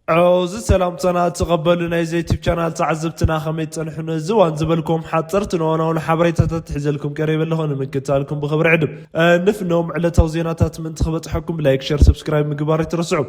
ዐውዚ ሰላምታና እትቐበሉ ናይ ዩቲዩብ ቻናል ተዓዘብትና ከመይ ትጸንሑ? ነዚ እዋን ዝበልኩም ሓጸርትን እዋናውን ሓበሬታታት ሒዘልኩም ቀሪበ ኣለኹ። ንምክትታልኩም ብኽብሪ ዕድም። እ፣ ንፍኖም ዕለታዊ ዜናታት ምእንቲ ክበጽሐኩም ላይክ፣ ሸር፣ ሰብስክራይብ ምግባር ኣይትረስዑ።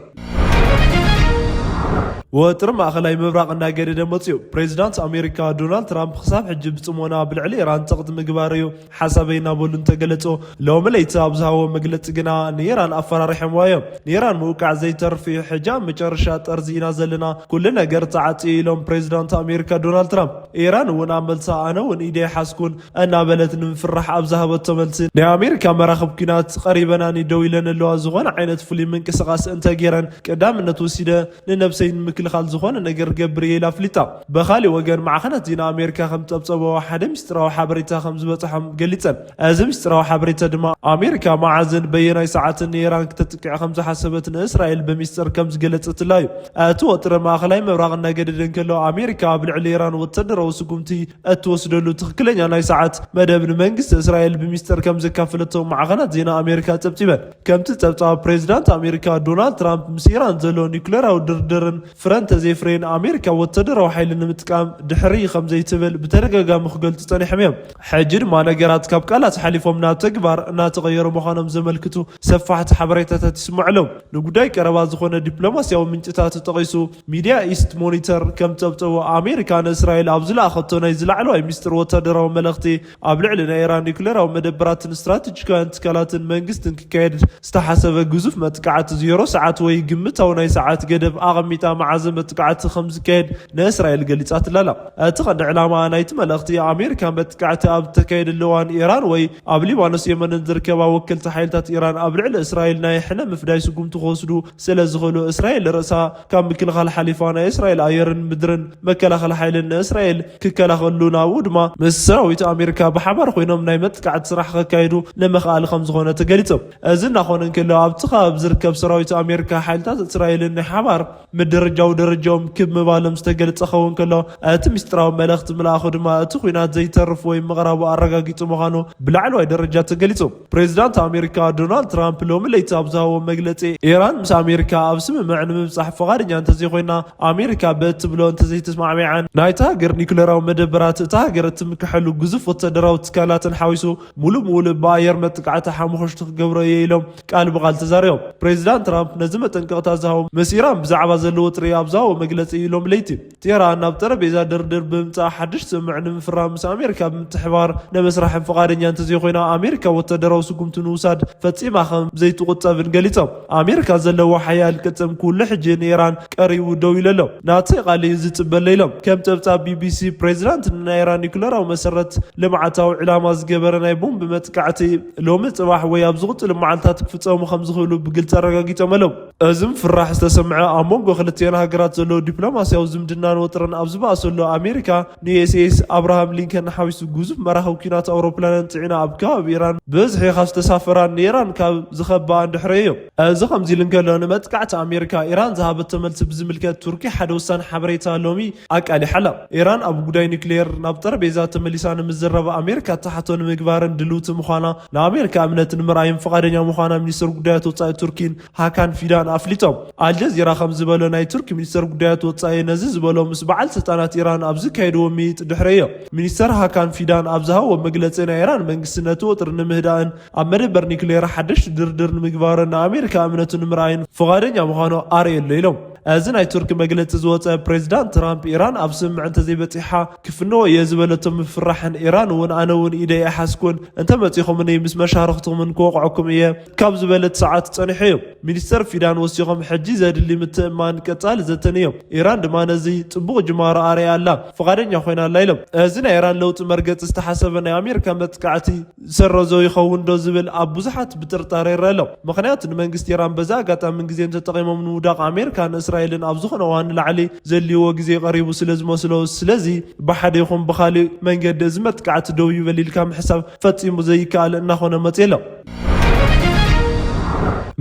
ወጥሪ ማእኸላይ ምብራቕ እናገደደ መጽዩ። ፕሬዚዳንት ኣሜሪካ ዶናልድ ትራምፕ ክሳብ ሕጂ ብጽሞና ኣብ ልዕሊ ኢራን ጸቕጢ ምግባር እዩ ሓሳበይ እናበሉ እንተገለጹ፣ ሎሚ ለይቲ ኣብ ዝሃቦ መግለጺ ግና ንኢራን ኣፈራሪሖምዋ እዮም። ንኢራን ምውቃዕ ዘይተርፍ እዩ፣ ሕጂ ኣብ መጨረሻ ጠርዚ ኢና ዘለና፣ ኩሉ ነገር ተዓጽዩ ኢሎም ፕሬዚዳንት ኣሜሪካ ዶናልድ ትራምፕ። ኢራን እውን ኣብ መልሳ ኣነ እውን ኢደይ ሓዝኩን እናበለት ንምፍራሕ ኣብ ዝሃበቶ መልሲ፣ ናይ ኣሜሪካ መራኽብ ኲናት ቀሪበናኒ ደው ኢለን ኣለዋ፣ ዝኾነ ዓይነት ፍሉይ ምንቅስቓስ እንተገይረን ቀዳምነት ወሲደ ንነብሰይ ንምክልኻል ዝኾነ ነገር ገብር እየ ኢላ ኣፍሊጣ። ብኻሊእ ወገን ማዕኸናት ዜና ኣሜሪካ ከም ዝጸብጸብዎ ሓደ ምስጢራዊ ሓበሬታ ከም ዝበጽሖም ገሊጸን። እዚ ምስጢራዊ ሓበሬታ ድማ ኣሜሪካ መዓዝን በየናይ ሰዓትን ንኢራን ክተጥቅዕ ከም ዝሓሰበት ንእስራኤል ብሚስጥር ከም ዝገለጸትላ እዩ። እቲ ወጥሪ ማእኸላይ ምብራቕ እናገደደ እንከሎ ኣሜሪካ ኣብ ልዕሊ ኢራን ወታደራዊ ስጉምቲ እትወስደሉ ትኽክለኛ ናይ ሰዓት መደብ ንመንግስቲ እስራኤል ብሚስጥር ከም ዘካፈለቶ ማዕኸናት ዜና ኣሜሪካ ጸብጺበን። ከምቲ ጸብጻብ ፕሬዚዳንት ኣሜሪካ ዶናልድ ትራምፕ ምስ ኢራን ዘሎ ኒውክሌራዊ ድርድርን ፍረ እንተዘይፍረየን ኣሜሪካ ወታደራዊ ሓይሊ ንምጥቃም ድሕሪ ከም ዘይትብል ብተደጋጋሚ ክገልጹ ጸኒሖም እዮም። ሕጂ ድማ ነገራት ካብ ቃላት ሓሊፎም ናብ ተግባር እናተቐየሩ ምዃኖም ዘመልክቱ ሰፋሕቲ ሓበሬታታት ይስምዑ ኣለዉ። ንጉዳይ ቀረባ ዝኾነ ዲፕሎማስያዊ ምንጭታት ተጠቒሱ ሚድያ ኢስት ሞኒተር ከም ጸብጸቦ ኣሜሪካ ንእስራኤል ኣብ ዝለኣኸቶ ናይ ዝላዕለዋይ ሚስጥር ወታደራዊ መልእኽቲ ኣብ ልዕሊ ናይ ኢራን ኒውክሌራዊ መደበራትን ስትራቴጂካውያን ትካላትን መንግስትን ክካየድ ዝተሓሰበ ግዙፍ መጥቃዕቲ ዜሮ ሰዓት ወይ ግምታዊ ናይ ሰዓት ገደብ ኣቐሚጣ መዓዘ መጥቃዕቲ ከም ዝካየድ ንእስራኤል ገሊጻትላ ኣላ። እቲ ቀንዲ ዕላማ ናይቲ መልእኽቲ ኣሜሪካ መጥቃዕቲ ኣብ እተካየደሉ እዋን ኢራን ወይ ኣብ ሊባኖስ የመንን ዝርከባ ወከልቲ ሓይልታት ኢራን ኣብ ልዕሊ እስራኤል ናይ ሕነ ምፍዳይ ስጉምቲ ክወስዱ ስለ ዝኽእሉ እስራኤል ርእሳ ካብ ምክልኻል ሓሊፋ ናይ እስራኤል ኣየርን ምድርን መከላኸሊ ሓይልን ንእስራኤል ክከላኸሉ ናብኡ ድማ ምስ ሰራዊት ኣሜሪካ ብሓባር ኮይኖም ናይ መጥቃዕቲ ስራሕ ከካይዱ ንምኽኣል ከም ዝኾነ ተገሊጹ። እዚ እናኾነ እንከሎ ኣብቲ ከባቢ ዝርከብ ሰራዊት ኣሜሪካ ሓይልታት እስራኤልን ናይ ሓባር ምድርጃው ደረጃኦም ክብ ምባሎም ዝተገለጸ ክኸውን ከሎ እቲ ምስጢራዊ መልእኽቲ ምልኣኹ ድማ እቲ ኲናት ዘይተርፍ ወይ ምቕራቡ ኣረጋጊጹ ምዃኑ ብላዕለዋይ ደረጃ ተገሊጹ። ፕሬዚዳንት ኣሜሪካ ዶናልድ ትራምፕ ሎሚ ለይቲ ኣብ ዝሃቦ መግለጺ፣ ኢራን ምስ ኣሜሪካ ኣብ ስምምዕ ንምብጻሕ ፍቓደኛ እንተዘይኮይና፣ ኣሜሪካ ብእትብሎ እንተዘይተስማዕሚዓን፣ ናይታ ሃገር ኒውክሌራዊ መደበራት እታ ሃገር እትምክሐሉ ግዙፍ ወታደራዊ ትካላትን ሓዊሱ፣ ሙሉእ ሙሉእ ብኣየር መጥቃዕቲ ሓሙኽሽቲ ክገብሮ እየ ኢሎም ቃል ብቓል ተዛሪቦም። ፕሬዚዳንት ትራምፕ ነዚ መጠንቀቕታ ዝሃቦ ምስ ኢራን ብዛዕባ ዘሎ ወጥሪ ኣብ ዝሃቦ መግለጺ እዩ ሎሚ ለይቲ። ቴህራን ናብ ጠረጴዛ ድርድር ብምምጻእ ሓድሽ ስምምዕ ንምፍራም ምስ ኣሜሪካ ብምትሕባር ንምስራሕን ፍቓደኛ እንተዘይኮይና ኣሜሪካ ወታደራዊ ስጉምቲ ንውሳድ ፈጺማ ከም ዘይትቑጠብን ገሊጾም። ኣሜሪካ ዘለዎ ሓያል ቅልጽም ኩሉ ሕጂ ንኢራን ቀሪቡ ደው ኢሉ ኣሎ። ናተይ ቃል እዩ ዝጽበ ኣሎ ኢሎም። ከም ጸብጻብ ቢቢሲ ፕሬዚዳንት ንናይ ኢራን ኒኩለራዊ መሰረት ልምዓታዊ ዕላማ ዝገበረ ናይ ቦምብ መጥቃዕቲ ሎሚ ጽባሕ ወይ ኣብ ዝቕጽሉ መዓልታት ክፍጸሙ ከም ዝኽእሉ ብግልጺ ኣረጋጊጾም ኣለዉ። እዚ ምፍራሕ ዝተሰምዐ ኣብ መንጎ ክልቲኤን ሃገራት ዘሎ ዲፕሎማስያዊ ዝምድናን ወጥርን ኣብ ዝበኣሰሉ ኣሜሪካ ንዩኤስኤስ ኣብርሃም ሊንከን ሓዊሱ ግዙፍ መራኸብ ኲናት ኣውሮፕላንን ጽዒና ኣብ ከባቢ ኢራን ብብዝሒ ካብ ዝተሳፈራን ንኢራን ካብ ዝኸባኣን ድሕሪ እዩ። እዚ ከምዚ ኢሉ እንከሎ ንመጥቃዕቲ ኣሜሪካ ኢራን ዝሃበቶ መልሲ ብዝምልከት ቱርኪ ሓደ ወሳኒ ሓበሬታ ሎሚ ኣቃሊሓ ኣላ። ኢራን ኣብ ጉዳይ ኒክሌር ናብ ጠረጴዛ ተመሊሳ ንምዝራብ ኣሜሪካ እትሓቶ ንምግባርን ድልውቲ ምዃና ንኣሜሪካ እምነት ንምርኣይን ፍቓደኛ ምዃና ሚኒስትር ጉዳያት ወጻኢ ቱርኪን ሃካን ፊዳን ኣፍሊጦም። ኣልጀዚራ ከም ዝበሎ ናይ ቱርኪ ሚኒስትር ጉዳያት ወጻኢ ነዚ ዝበሎ ምስ በዓል ስልጣናት ኢራን ኣብ ዝካየድዎ ምይይጥ ድሕሪ እዮም። ሚኒስተር ሃካን ፊዳን ኣብ ዝሃብዎ መግለጺ ናይ ኢራን መንግስቲ ነቲ ወጥሪ ንምህዳእን ኣብ መደበር ኒክሌር ሓደሽቲ ድርድር ንምግባርን ንኣሜሪካ እምነቱ ንምርኣይን ፍቓደኛ ምዃኑ ኣርእየሉ ኢሎም። እዚ ናይ ቱርኪ መግለጺ ዝወጸ ፕሬዚዳንት ትራምፕ ኢራን ኣብ ስምምዕ እንተዘይበጺሓ ክፍንዎ እየ ዝበለቶ ምፍርራሕን ኢራን እውን ኣነ እውን ኢደይ ኣይሓዝኩን እንተመጺኹምኒ ምስ መሻርኽትኹምን ክወቕዐኩም እየ ካብ ዝበለት ሰዓት ጸኒሑ እዩ። ሚኒስተር ፊዳን ወሲኾም ሕጂ ዘድሊ ምትእምማን ቀጻሊ ዘተን እዮም። ኢራን ድማ ነዚ ጽቡቕ ጅማሮ ኣርእያ ኣላ፣ ፍቓደኛ ኮይና ኣላ ኢሎም። እዚ ናይ ኢራን ለውጢ መርገጺ ዝተሓሰበ ናይ ኣሜሪካ መጥቃዕቲ ዝሰረዞ ይኸውን ዶ ዝብል ኣብ ብዙሓት ብጥርጣረ ይረአ ኣሎ። ምኽንያቱ ንመንግስቲ ኢራን በዚ ኣጋጣሚ ምንግዜን ተጠቒሞም ንምውዳቕ ኣሜሪካን እስራኤልን ኣብ ዝኾነ እዋን ንላዕሊ ዘድልይዎ ግዜ ቀሪቡ ስለ ዝመስሎ፣ ስለዚ ብሓደ ይኹን ብኻሊእ መንገዲ እዚ መጥቃዕቲ ደው ይበል ኢልካ ምሕሳብ ፈጺሙ ዘይከኣል እናኾነ መጺኡ ኣሎ።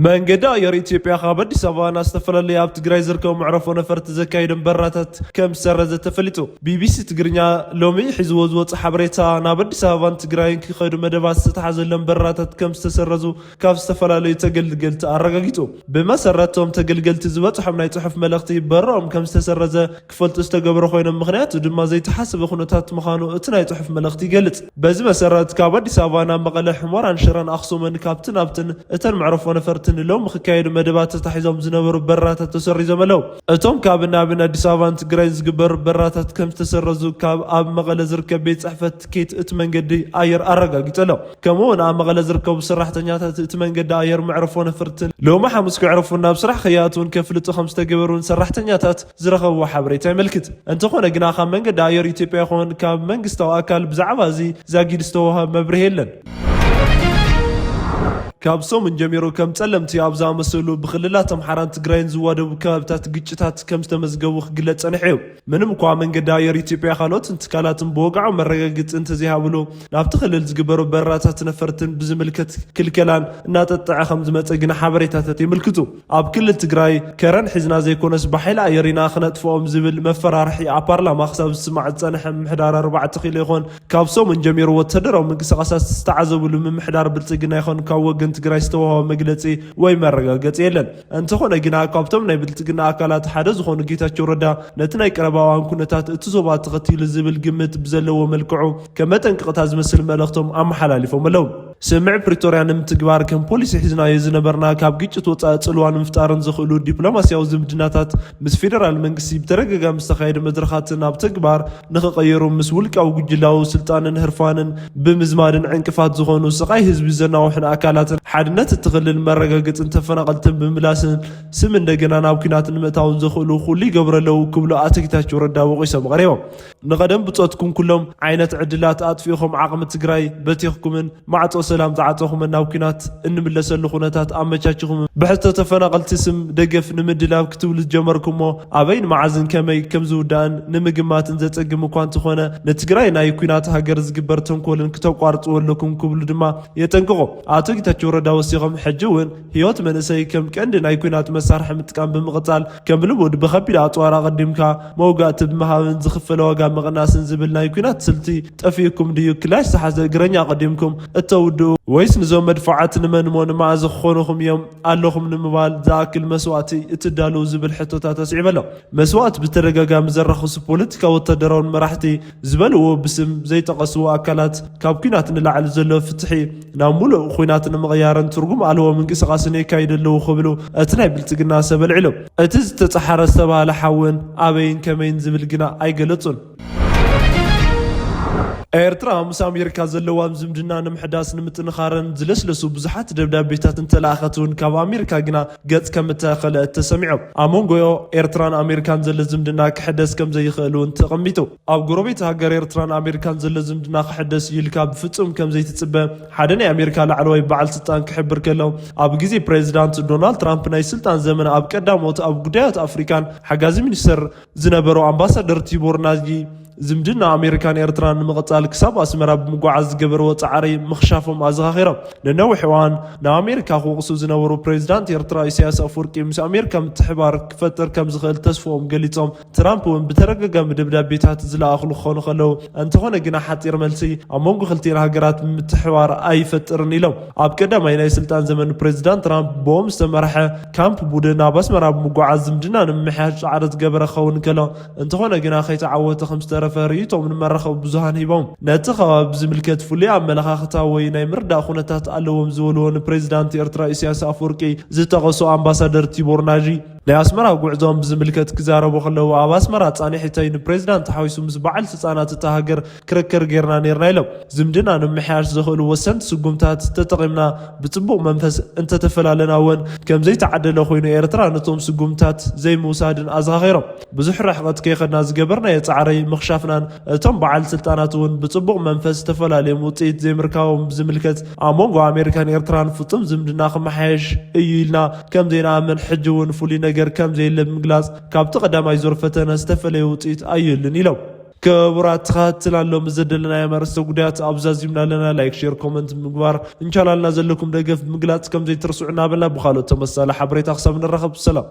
መንገዲ ኣየር ኢትዮጵያ ካብ ኣዲስ ኣበባ ናብ ዝተፈላለዩ ኣብ ትግራይ ዝርከቡ መዕረፎ ነፈርቲ ዘካየዶም በረራታት ከም ዝሰረዘ ተፈሊጡ። ቢቢሲ ትግርኛ ሎሚ ሒዝዎ ዝወፀ ሓበሬታ፣ ናብ ኣዲስ ኣበባን ትግራይን ክኸዱ መደባት ዝተተሓዘሎም በረራታት ከም ዝተሰረዙ ካብ ዝተፈላለዩ ተገልገልቲ ኣረጋጊጹ። ብመሰረት እቶም ተገልገልቲ ዝበፅሖም ናይ ፅሑፍ መልእኽቲ፣ በረራኦም ከም ዝተሰረዘ ክፈልጡ ዝተገብረ ኮይኖም፣ ምኽንያቱ ድማ ዘይተሓሰበ ኩነታት ምዃኑ እቲ ናይ ጽሑፍ መልእኽቲ ይገልጽ። በዚ መሰረት ካብ ኣዲስ ኣበባ ናብ መቐለ፣ ሕሞራን ሽረን ኣኽሱምን ካብቲ ናብትን እተን መዕረፎ ነፈርትን ሎሚ ክካየዱ መደባት ተታሒዞም ዝነበሩ በራታት ተሰሪዞም ኣለዉ። እቶም ካብ ናብን ኣዲስ ኣበባን ትግራይን ዝግበሩ በራታት ከም ዝተሰረዙ ካብ ኣብ መቐለ ዝርከብ ቤት ጽሕፈት ትኬት እቲ መንገዲ ኣየር ኣረጋጊጹ ኣሎ። ከምኡ እውን ኣብ መቐለ ዝርከቡ ሰራሕተኛታት እቲ መንገዲ ኣየር መዕረፎ ነፈርትን ሎሚ ሓሙስ ክዕረፉን ናብ ስራሕ ከይኣትውን ከፍልጡ ከም ዝተገበሩን ሰራሕተኛታት ዝረኸብዎ ሓበሬታ የመልክት። እንተኾነ ግና ካብ መንገዲ ኣየር ኢትዮጵያ ይኹን ካብ መንግስታዊ ኣካል ብዛዕባ እዚ ዛጊድ ዝተዋህበ መብርሂ የለን። ካብ ሰሙን ጀሚሩ ከም ጸለምቲ ኣብ ዝኣመሰሉ ብክልላት ኣምሓራን ትግራይን ዝዋደቡ ከባብታት ግጭታት ከም ዝተመዝገቡ ክግለጽ ጸኒሑ እዩ። ምንም እኳ መንገዲ ኣየር ኢትዮጵያ ካልኦትን ትካላትን ብወግዓዊ መረጋገጺ እንተዘይሃብሉ፣ ናብቲ ክልል ዝግበሩ በረራታት ነፈርትን ብዝምልከት ክልከላን እናጠጠዐ ከም ዝመጸ ግና ሓበሬታታት የመልክቱ። ኣብ ክልል ትግራይ ከረን ሒዝና ዘይኮነስ ብሓይሊ ኣየር ኢና ክነጥፍኦም ዝብል መፈራርሒ ኣብ ፓርላማ ክሳብ ዝስማዕ ዝጸንሐ ምምሕዳር ኣርባዕተ ኪሎ ይኾን ካብ ሰሙን ጀሚሩ ወታደራዊ ምንቅስቃሳት ዝተዓዘብሉ ምምሕዳር ብልጽግና ይኾን ካብ ወገን ትግራይ ዝተዋህበ መግለጺ ወይ መረጋገጺ የለን። እንተኾነ ግና ካብቶም ናይ ብልጽግና ኣካላት ሓደ ዝኾኑ ጌታቸው ረዳ ነቲ ናይ ቀረባ እዋን ኩነታት እቲ ዞባ ተኸቲሉ ዝብል ግምት ብዘለዎ መልክዑ ከም መጠንቀቕታ ዝመስል መልእኽቶም ኣመሓላሊፎም ኣለዉ። ስምምዕ ፕሪቶርያ ንምትግባር ከም ፖሊሲ ሒዝናዮ ዝነበርና ካብ ግጭት ወጻኢ ጽልዋ ንምፍጣርን ዘኽእሉ ዲፕሎማስያዊ ዝምድናታት ምስ ፌደራል መንግስቲ ብተደጋጋሚ ዝተኻየደ መድረኻትን ኣብ ተግባር ንኽቐየሩ ምስ ውልቃዊ ጉጅላዊ ስልጣንን ህርፋንን ብምዝማድን ዕንቅፋት ዝኾኑ ስቓይ ህዝቢ ዘናውሑን ኣካላትን ሓድነት እቲ ክልል መረጋገጽን ተፈናቐልትን ብምምላስን ስም እንደገና ናብ ኲናት ንምእታውን ዘኽእሉ ኩሉ ይገብሩ ኣለዉ ክብሉ ኣቶ ጌታቸው ረዳ ወቒሶም ቀሪቦም። ንቐደም ብጾትኩም ኩሎም ዓይነት ዕድላት ኣጥፊእኹም ዓቕሚ ትግራይ በቲኽኩምን ማዕጾ ሰላም ዝዓጸኹምን ናብ ኲናት እንምለሰሉ ኩነታት ኣመቻችኹም ብሕቶ ተፈናቐልቲ ስም ደገፍ ንምድላብ ክትብሉ ዝጀመርኩሞ ኣበይን መዓዝን ከመይ ከም ዝውዳእን ንምግማትን ዘጸግም እኳ እንተኾነ፣ ንትግራይ ናይ ኲናት ሃገር ዝግበር ተንኮልን ክተቋርጽዎ ኣለኩም ክብሉ ድማ የጠንቅቑ። ኣቶ ጌታቸው ረዳ ወሲኾም፣ ሕጂ እውን ህይወት መንእሰይ ከም ቀንዲ ናይ ኲናት መሳርሒ ምጥቃም ብምቕጻል፣ ከም ልሙድ ብኸቢድ ኣጽዋር ኣቐዲምካ መውጋእቲ ብምሃብን ዝኽፈል ዋጋ ምቕናስን ዝብል ናይ ኲናት ስልቲ ጠፊኡኩም ድዩ? ክላሽ ዝሓዘ እግረኛ ኣቐዲምኩም እተውድኡ ወይስ ንዞም መድፉዓት ንመንሞ ንመኣዚ ክኾኑኹም እዮም ኣለኹም ንምባል ዝኣክል መስዋእቲ እትዳለዉ ዝብል ሕቶታት ኣስዒቡ ኣሎ። መስዋእቲ ብተደጋጋሚ ዘራኽሱ ፖለቲካዊ ወታደራውን መራሕቲ ዝበልዎ ብስም ዘይጠቐስዎ ኣካላት ካብ ኲናት ንላዕሊ ዘሎ ፍትሒ ናብ ሙሉእ ኲናት ንምቕያርን ትርጉም ኣልቦ ምንቅስቓስን የካይዱ ኣለዉ ክብሉ እቲ ናይ ብልጽግና ሰብ ኣልዒሉ። እቲ ዝተጸሓረ ዝተባህለ ሓውን ኣበይን ከመይን ዝብል ግና ኣይገለጹን። ኤርትራ ምስ ኣሜሪካ ዘለዋን ዝምድና ንምሕዳስ ንምጥንኻርን ዝለስለሱ ብዙሓት ደብዳቤታት እንተለኣኸት እውን ካብ ኣሜሪካ ግና ገጽ ከም እተኸለአት ተሰሚዖም። ኣብ መንጎ ኤርትራን ኣሜሪካን ዘሎ ዝምድና ክሕደስ ከም ዘይኽእል እውን ተቐሚጡ። ኣብ ጎረቤት ሃገር ኤርትራን ኣሜሪካን ዘሎ ዝምድና ክሕደስ እዩ ኢልካ ብፍጹም ከም ዘይትጽበ ሓደ ናይ ኣሜሪካ ላዕለዋይ በዓል ስልጣን ክሕብር ከሎ፣ ኣብ ግዜ ፕሬዚዳንት ዶናልድ ትራምፕ ናይ ስልጣን ዘመን ኣብ ቀዳሞት ኣብ ጉዳያት ኣፍሪካን ሓጋዚ ሚኒስተር ዝነበሩ ኣምባሳደር ቲቦር ናጂ ዝምድና ኣሜሪካን ኤርትራን ንምቕጻል ክሳብ ኣስመራ ብምጓዓዝ ዝገበርዎ ጻዕሪ ምኽሻፎም ኣዘኻኺሮም። ንነዊሕ እዋን ንኣሜሪካ ክወቕሱ ዝነበሩ ፕሬዚዳንት ኤርትራ ኢሳያስ ኣፈወርቂ ምስ ኣሜሪካ ምትሕባር ክፈጥር ከም ዝኽእል ተስፍኦም ገሊጾም፣ ትራምፕ እውን ብተደጋጋሚ ደብዳቤታት ዝለኣኽሉ ክኾኑ ከለዉ፣ እንተኾነ ግና ሓጺር መልሲ ኣብ መንጎ ክልቲኤን ሃገራት ምትሕባር ኣይፈጥርን ኢሎም። ኣብ ቀዳማይ ናይ ስልጣን ዘመን ፕሬዚዳንት ትራምፕ ብኦም ዝተመርሐ ካምፕ ቡድን ናብ ኣስመራ ብምጓዓዝ ዝምድና ንምምሕያሽ ጻዕሪ ዝገበረ ክኸውን ከሎ፣ እንተኾነ ግና ከይተዓወተ ከም ዝተረፈ ርእይቶኦም ንመራኸቢ ብዙሃን ሂቦም። ነቲ ከባቢ ብዝምልከት ፍሉይ ኣመለኻኽታ ወይ ናይ ምርዳእ ኩነታት ኣለዎም ዝበልዎ ንፕሬዚዳንት ኤርትራ ኢሳያስ ኣፈወርቂ ዝጠቐሱ ኣምባሳደር ቲቦር ናጂ፣ ናይ ኣስመራ ጉዕዞኦም ብዝምልከት ክዛረቡ ከለዉ፣ ኣብ ኣስመራ ጻኒሒተይ ንፕሬዚዳንት ተሓዊሱ ምስ በዓል ስልጣናት እታ ሃገር ክርክር ጌርና ኔርና ኢሎም። ዝምድና ንምምሕያሽ ዘኽእሉ ወሰንቲ ስጉምታት ተጠቒምና ብጽቡቕ መንፈስ እንተተፈላለና እውን ከም ዘይተዓደለ ኮይኑ ኤርትራ ነቶም ስጉምታት ዘይምውሳድን ኣዘኻኺሮም። ብዙሕ ርሕቐት ከይኸድና ዝገበርናዮ ጻዕሪ ምኽሻፍናን እቶም በዓል ስልጣናት እውን ብጽቡቕ መንፈስ ዝተፈላለዮም ውጽኢት ዘይምርካቦም ብዝምልከት ኣብ መንጎ ኣሜሪካን ኤርትራን ፍጹም ዝምድና ክመሓየሽ እዩ ኢልና ከም ዘይንኣምን ሕጂ እውን ፍሉይ ነገር ከም ዘየለ ብምግላጽ ካብቲ ቀዳማይ ዙር ፈተነ ዝተፈለየ ውጽኢት ኣይህሉን ኢሎም። ክቡራት ተኸታተልቲ፣ ሎሚ ዘደለናዮ ኣርእስተ ጉዳያት ኣብዛዚምና ኣለና። ላይክ፣ ሼር፣ ኮመንት ምግባር፣ ንቻናልና ዘለኩም ደገፍ ምግላጽ ከም ዘይትርስዑ እናበልና ብኻልኦት ተመሳሳሊ ሓበሬታ ክሳብ ንራኸብ ሰላም።